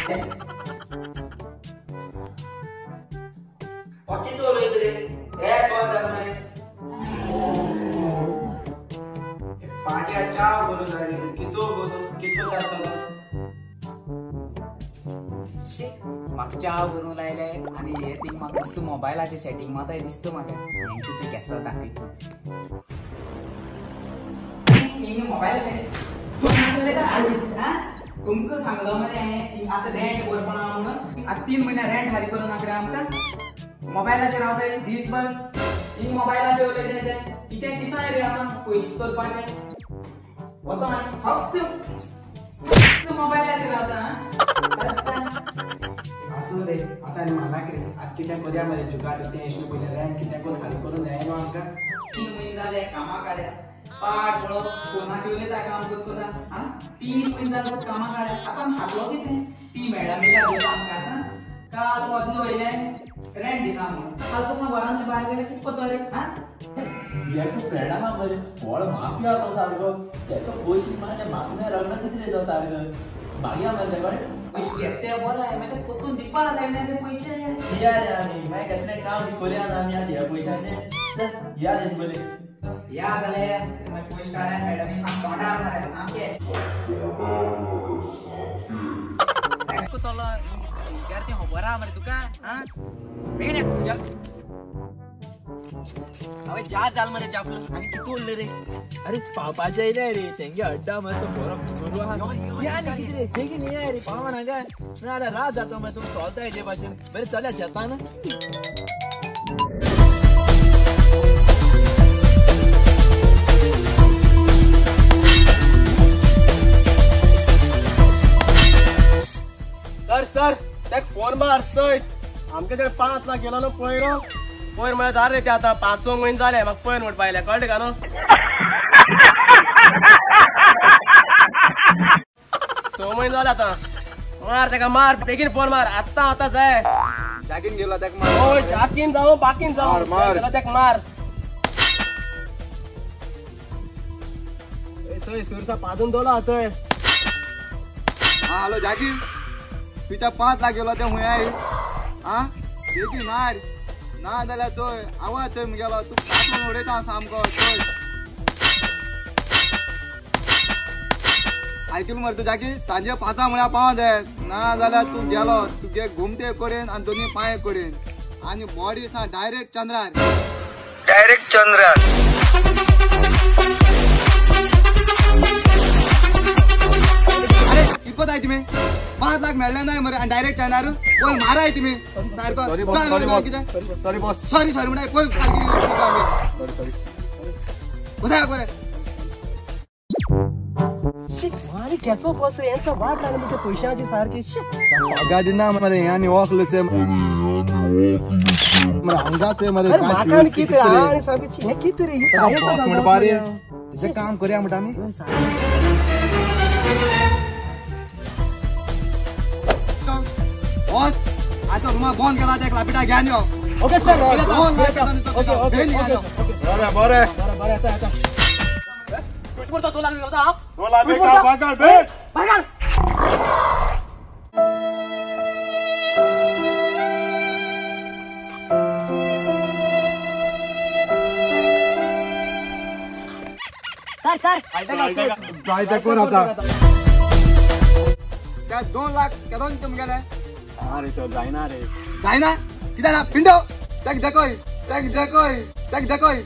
कितू उलयता रे हे कोण जाता मरे पाट्या चाव बोलू जाय कितू बोलू कितू जातलो शी म्हाका चाव करूंक लायले आनी हे थिंग म्हाका दिसता मोबायलाचें सेटींग माताय दिसता म्हाका तुजें केसो दाखयता मोबायलाचें तुमकां सांगलो मरे आतां रेंट भरपा म्हणून आतां 3 म्हयने रेंट फारीक करूं नाका रे आमकां मोबायलाचेर रावताय दिसभर हिंग मोबायलाचेर उलयताय ते कितें चिंताय रे आतां पयशे करपाचें वता आनी फक्त फक्त मोबायलाचेर रावता आसूं रे आतां आनी म्हानाक रे आतां कितें करया मरे जुगाड तें एशें पयलें रेंट कितें करून फारीक करूं जाय न्हू आमकां 3 म्हयने जाले कामाक काडल्या पाट पळो फोनाचेर उलयता काम करता आं 3 म्हयने जाले कामाक काडल्या आतां खातलो कितें ती मॅडम येयल्या आमकां आतां काल वतलो वयल्यान रेंट दिना म्हणून काल सकाळ घरान भायर गेले कितें करता रे आं हे तूं फ्रेंड आहा मरे व्हड माफिया तो सारको तेका पयशे मारले म्हाका रगडा कितें रे तो सारको मागया मरे तेका पयशे घेत ते बरें मागीर ते परतून दिवपा जायना रे पयशे दिया रे आमी मागीर कसलें काम बी करया ना आमी आतां ह्या पयशाचें या रे पयलीं या जाल्यार मागीर पयशे काडल्या मॅडमी सामकें तोंडार मरे सामकें तें खबर आहा मरे तुका आं बेगीन या हांवें जार जाल मरे चापलो आनी कितू उरले रे अरे पावपाचे येयले रे तेंगे अड्डा मरे तो बरो गोरू आहा या न्ही कितें रे बेगीन या रे पावण हांगा ना जाल्यार रात जाता मरे तुमी चलता हेजे भाशेन बरें चल्या शेतान सर सर तेका फोन मार चोय आमगे ते 5 लाख गेलो न्हू पयर पयर म्हळ्यार जाले रे ते आतां 5-6 म्हयने जाले म्हाका पयर म्हणपा आयले कळ्ळें तुका न्हू 6 म्हयने जाले आतां मार तेका मार बेगीन फोन मार आत्तां आतां जाय जाकीन गेलो तेका मार हय जाकीन जावं बाकीन जावं मार तेका मार चोय सुरसा पाजून दवरला चोय आं हॅलो जाकी तुज्या 5 लाख गेलो ते हुंय I आं बेगीन हाड ना जाल्यार चोय आवाज चोय मुगेलो तूं कातून उडयता सामको चोय आयकून मरे तूं जाकी सांजे 5 म्हळ्यार पावों जाय ना जाल्यार तूं गेलो तुगे घुमटे कडेन आनी दोनी पांये कडेन आनी बॉडी सा डायरेक्ट चंद्रार डायरेक्ट चंद्रार अरे इपत I तुमी 5 लाख मेळ्ळे ना मरे आनी डायरेक्ट चंद्रार पयर माराय तुमी सारको सॉरी बॉस सॉरी सॉरी म्हणा पयर सारकी सॉरी सॉरी वचा बरें मारी केसो बस रे यांचा वाट लागली म्हणजे पैशाची सारखी पगार दिना मरे आनी वखलचे मरे हांगाचे मरे म्हाका आनी कितें आनी सामकी हें कितें रे ही बॉस म्हणपा रे तेजें काम करया म्हणटा आमी बॉस आतां रुमा बंद केला तेका लापिटा घेवन यो ओके सर ओके ओके बरें बरें बरें बरें येता येता 2 लाख होता 2 लाख बाहर बैठ बाहर सर सर जायते कोण आता त्या 2 लाख केदोन तुमगेले अरे सर जायना रे जायना कितें ना पिंडो तेक देखोय तेक देखोय तेक देखोय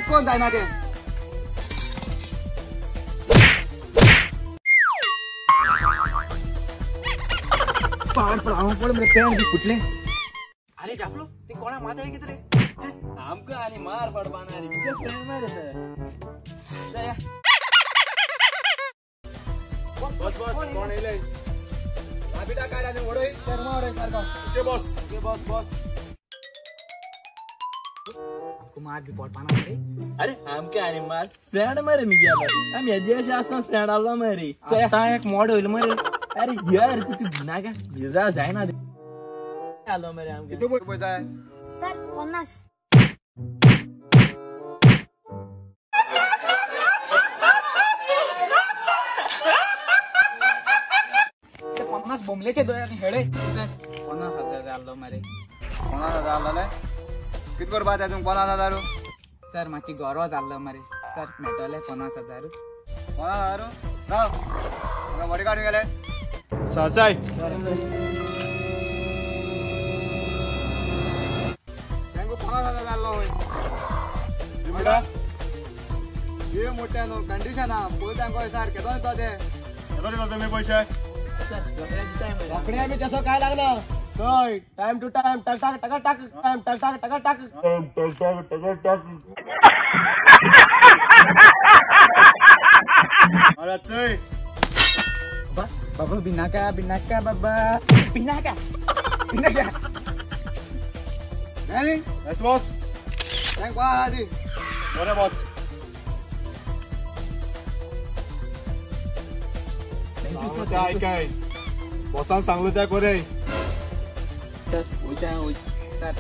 कोण जायना ते पाड पड हांव पड मरे पॅन्ट बी फुटलें अरे जाफलो ती कोणा माताय कितें रे आमकां आनी मार पडपा ना रे कितें फ्रेंड मरे तर बस बस कोण येयले लापिटा काड आनी उडय शर्मा उडय सारको okay boss okay boss boss मार बी पडपा ना रे अरे आमकां आनी मार फ्रेंड मरे मिगेलो आमी येदे अशें आसतना फ्रेंड आहलो मरे आतां एक मोड होयल मरे अरे यार तूं नाका भिजा जायना आलो मरे आमकां कितू पयशे जाय सर 50 बोंबलेचे दोळे आनी हेळे. सर 50,000 जाल्लो मरे. 50,000 जाल्ले? कित करपा जाय तुमकां 50,000? सर मातशी गरज जाल्लो मरे. सर मेळटले 50,000? 50,000? राव तुका बडी काडून गेले. सासाय तांकां 50,000 जाल्लो वय. हे मोठ्या न्हू कंडिशन आहा पळय तांकां सारकें केदो दिता ते. केदो दिता तुमी पयशे? रोखडे आमी तसो काय लागना. चोय टायम टू टायम टक टक टक टक टायम टक टक टक टक टायम टक टक टक टक. अरे चोय बाबा बिनाका बिनाका बाबा बिनाका बिनाका. येस बॉस. तांकां 50,000 दी. बरें बॉस. ते आयकाय बॉसान सांगलो त्या कोरे. सर वयता सर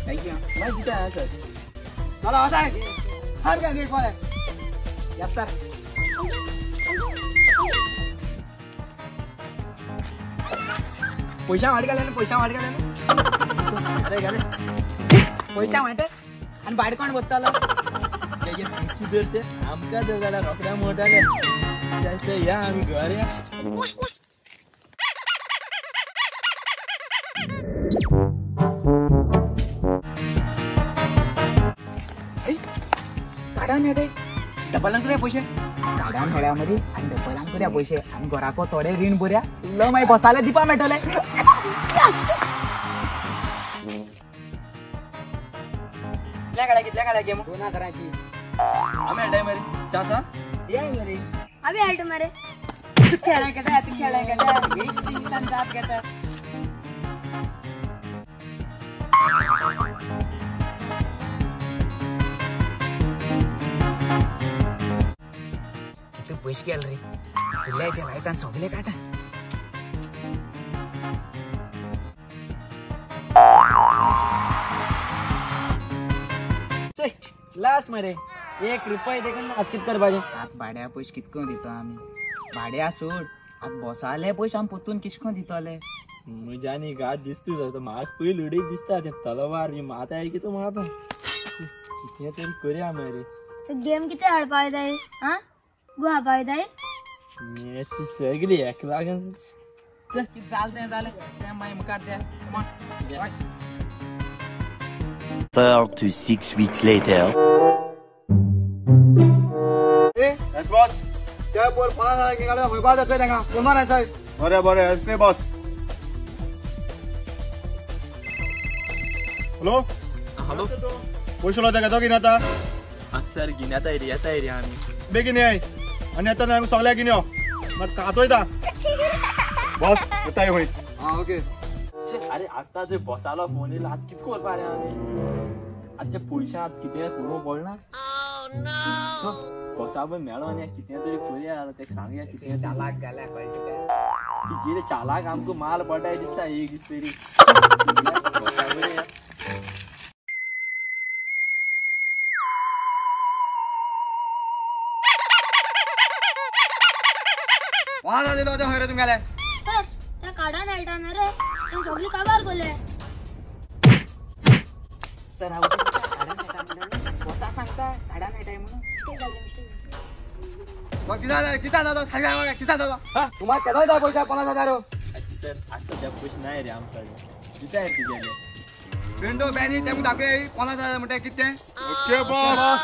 thank you. मागीर दिता सर. चला वचाय सारकें नीट पळय. Yes sir. पैसा वाट घाले, पैसा वाट घाले. अरे घाले पैसा वाट आनी भायर कोण वत्तालो? तुमची धर ते आमकां धर जाल्यार रोखड्या मोटाले. या आमी घर या. काडान हेडे डबलान करूया पयशे. काडान हेड्या मदीं आनी डबलान करूया पयशे आनी घराको थोडे रीण भरया. ल मागीर बसाले दिवपा मेळटले. कितल्या काड्या कितल्या काड्या गेम? 2,000ची. आमी खेळटाय मरे. चाचा या मरे. आमी खेळटा मरे. तूं खेळा घेता तूं खेळा घेता एक दिसान जाप घेता. कितू पयशे गेले रे तुले ते लायटान सगळे काटा. लास्ट मरे 1 रुपये देखून हात कित करपाचें? आत भाड्या पयशे कितको दिता आमी? भाड्या सोड आत बसाले पयशे आमी पोतून कितको दितले? म्हज्या न्ही गात दिसता म्हाका पयलीं उडयत दिसता ते तलवार बी माता कितें म्हाका कितें तरी करया मरे. गेम कितें हाडपा जाय? आं गुहापा जाय सगळी एक लागून. कितें जालें तें जालें तें मागीर मुखार जे. 4 to 6 weeks later. Yes boss. ते पोर 50,000 गेले खंय जातोय तांकां फोन मार साहेब. बरें बरें ओके बॉस. हॅलो हॅलो पयशे उलयता घेतो घेन येता? सर घेन येता रे येता रे आमी. बेगीन येय आनी येता न्हय सगळ्या घेन यो मात कातोयता. बॉस येता खंय. आं ओके. अरे आतां जे बॉसालो फोन येयलो आतां कितें करपा रे आमी? आतां ते पयशे आतां कितें करूंक पडना. बॉसा पळय मेळोन या कितें तरी करूया तेका सांगया कितें चालाक घाल्या कळटा. कितें चालाक आमकां माल पडटा दिसता एक दीस तरी. 50,000 दिलो खंय रे तुमगेले? सर त्या काडान मेळटा न्हू रे तें सगळी काबार कोले. सर हांव काडान मेळटा म्हणून बॉसा सांगता काडान मेळटाय म्हणून. कितें कितें जालो सारकें कितें जालो? तुमकां केदो दिता पयशे 50,000? सर आतां सद्या पयशे नाय रे आमकां. दिता रे तुगेले पिंटो बॅनी तेमकां दाखय 50,000 म्हणटा कितें तें. Okay boss.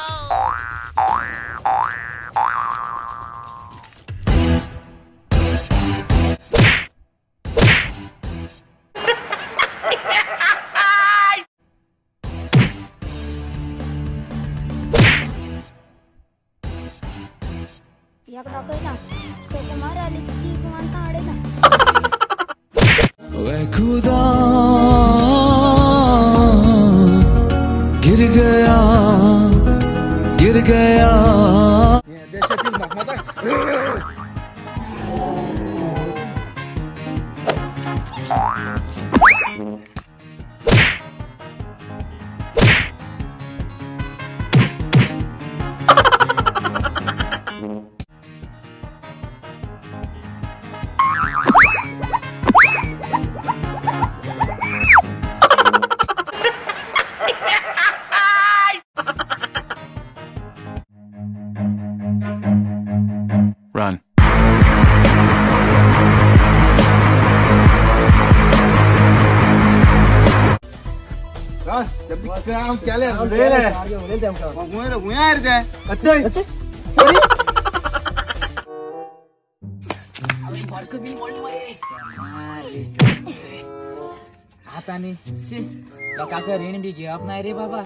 एक दाखयता सेटमार आली ती माणसां हाडयता. वे खुदा गिर गया गिर गया. बस काम केले उलयले भुंयार ते अच्छा आता न्ही शी लोकांक रीण बी घेवप नाय रे बाबा.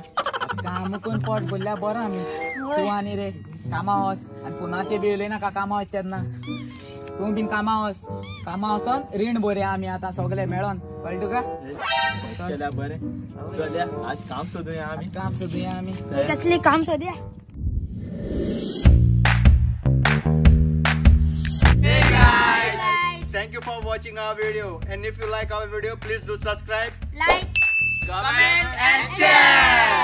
काम करून पोट भरल्यार बरो आमी. तूं आनी रे कामा वच आनी फोनाचेर बी उलयनाका कामा वच तेन्ना. तूं बीन कामा वच, कामा वचोन रीण भरया आमी आतां सगळे मेळोन. कळ्ळें तुका? चल्या बरें चल्या आज काम सोदुया आमी. काम सोदुया आमी. कसली काम सोदया. Thank you for watching our video, and if you like our video, please do subscribe, like, comment and share.